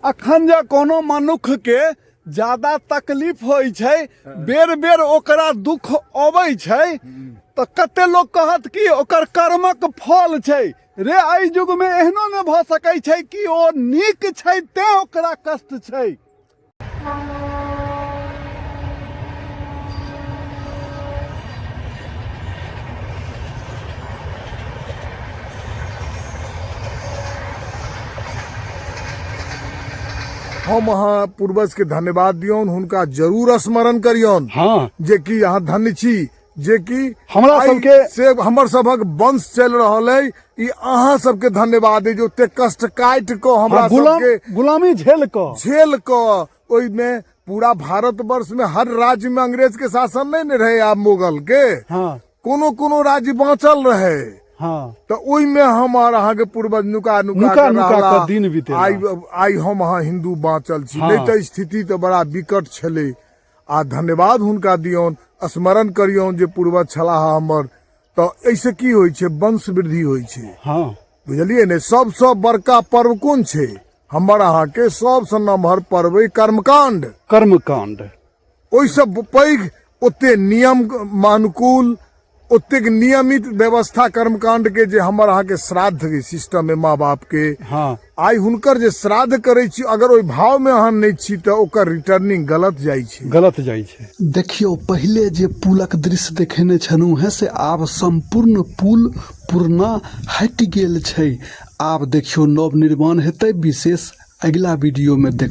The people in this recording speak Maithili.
अखन जे कोनो मनुख के ज्यादा तकलीफ होइ छै, बेर बेर ओकरा दुख अबै छै, तऽ कते लोक कहत कि ओकर कर्मक फल छै। रे एहि युग में एहनो ने भऽ सकै छै कि ओ नीक छै तें ओकरा कष्ट छै। हम अहाँ पूर्वज के धन्यवाद दियौन, हुनका जरूर स्मरण करियौन। जे कि अहाँ धन्य छी जे कि हमरा आइ सबके से हमर सभक वंश चलि रहल अइ। ई अहाँ सबके धन्यवाद अइ जे ओते कष्ट काटि कऽ हमरा सबके गुलामी झेल कऽ, झेल कऽ ओहिमे पूरा भारतवर्ष में हर राज्य में अंग्रेज के शासन नहीं ने रहे, आब मुगल के। कोनो कोनो राज्य बाँचल रहे। तऽ ओहिमे हमर अहाँके पूर्वज नुका नुका नुका के नुका रहला। कऽ दिन बितेला। आइ हम अहाँ हिन्दू बाँचल छी। नहि तऽ स्थिति तऽ बड़ा विकट छलै। आ धन्यवाद हुनका दियौन, स्मरण करियौन जे पूर्वज छलाह हमर। तऽ एहिसँ की होइ छै? वंश वृद्धि होइ छै। बुझलियै ने? सबसँ बड़का पर्व कोन छै? हमर अहाँके सबसँ नमहर पर्व अइ कर्मकाण्ड। कर्मकाण्ड। ओहिसँ पैघ ओते नियम अनुकूल ओतेक नियमित व्यवस्था कर्मकांड के जे हमर अहाँके श्राद्ध के सिस्टम है माँ बाप के। आइ हुनकर जे श्राद्ध करै छी, अगर ओहि भाव में अहाँ नहि छी तऽ ओकर रिटर्निंग गलत जाइ छै। गलत जाइ छै। देखियौ, पहिले जे पुलक दृश्य देखेने छलहुँ हेँ से आब सम्पूर्ण पुल पुरना हटि गेल छै। आब देखियौ नव निर्माण हेतै, विशेष अगिला वीडियोमे देखबै।